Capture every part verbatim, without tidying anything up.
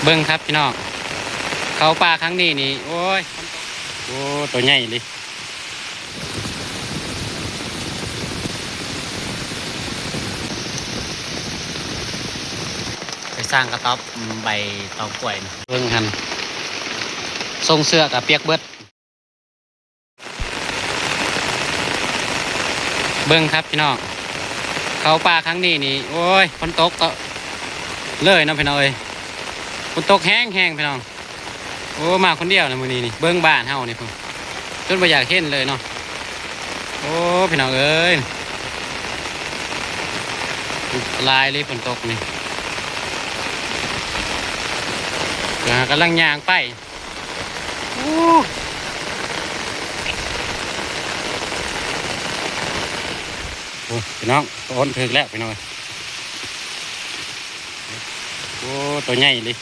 เบิ่งครับพี่น้อง เข้าป่าครั้งนี้นี่ โอ้ย โอ้ ตัวใหญ่เลย ไปสร้างกระต๊อบ อืม ใบตองกล้วยนี่ เบิ่งหั่น ส่งเสื้อกับเปียกเบิด เบิ่งครับพี่น้อง เข้าป่าครั้งนี้นี่ โอ้ย ฝนตกก็เลยเนาะพี่น้องเอ้ย ฝนตกแฮงๆ พี่น้อง โอ้ มาคนเดียวนะมื้อนี้นี่ เบิ่งบ้านเฮานี่พุ้น จนบ่อยากเห็นเลยเนาะ โอ้ พี่น้องเอ้ย อันตรายเลยฝนตกนี่ เดี๋ยวกำลังย่างไป โอ้ โอ้ พี่น้อง โอนถืกแล้วพี่น้อง โอ้ ตัวใหญ่เลย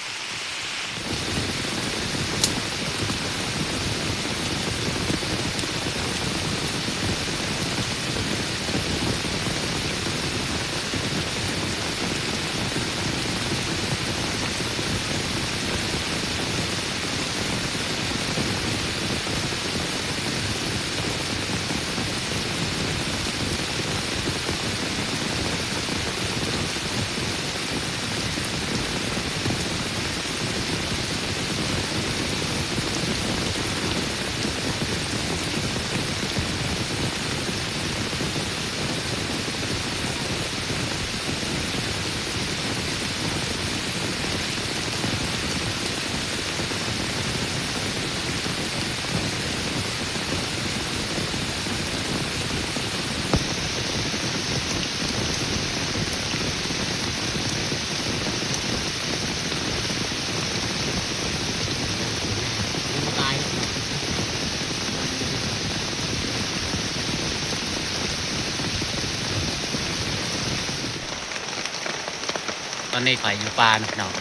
ตอนนี้ข้อยอยู่ป่านะพี่น้อง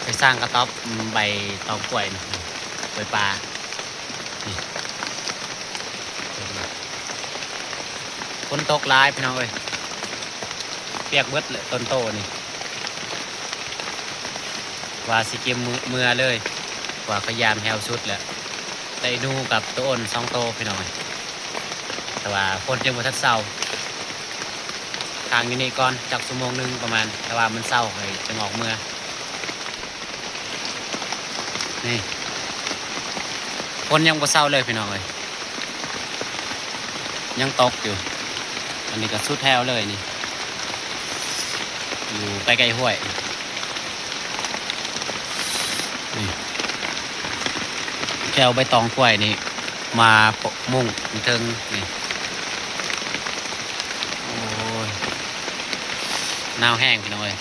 ไปสร้างกระต๊อบ อืม ใบตองกล้วยนะ กล้วยป่า นี่ ฝนตกหลายพี่น้องเอ้ย เปียกเบิดเลยต้นโตนี่ ว่าสิเก็บมือ เมือเลย ว่าขยามแหวสุดแล้ว ได้หนูกับตัวอ้นสองโตพี่น้องเอ้ย แต่ว่าฝนยังบ่ทันเซา ค้างอยู่นี่ก่อนจักชั่วโมงหนึ่งประมาณ แต่ว่ามันเซาค่อยจั่งออกเมือ นี่ ฝนยังบ่เซาเลยพี่น้องเอ้ย ยังตกอยู่ อันนี้ก็สุดแถวเลยนี่ อยู่ใกล้ๆห้วย นี่ แถวใบตองกล้วยนี่ มาปะมุ่งเทิงนี่ โอ้ย หนาวแฮงพี่น้องเอ้ย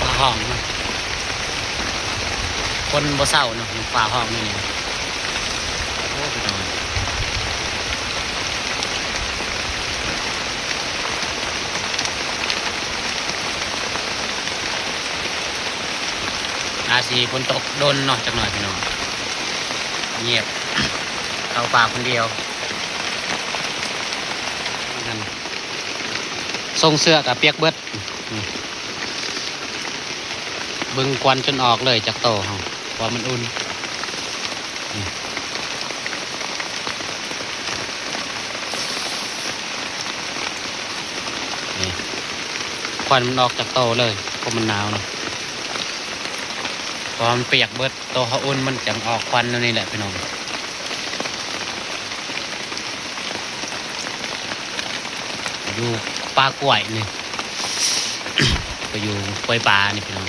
ฟ้าฮ้องเนาะ ฝนบ่เซาเนาะ ฟ้าฮ้องนี่นี่ โอ้ พี่น้อง อาจสิฝนตกโดนเนาะ จักหน่อยพี่น้อง เงียบ เข้าป่าคนเดียว นั่น ส่งเสื้อกับเปียกเบิด อืม เบิ่งควันจนออกเลยจากโตเฮา เพราะมันอุ่น อืม นี่ ควันมันออกจากโตเลย เพราะมันหนาวเนาะ เพราะมันเปียกเบิด โตเฮาอุ่นมันจั่งออกควันแนวนี้แหละพี่น้อง อยู่ป่ากล้วยนี่ ก็อยู่กล้วยป่านี่พี่น้อง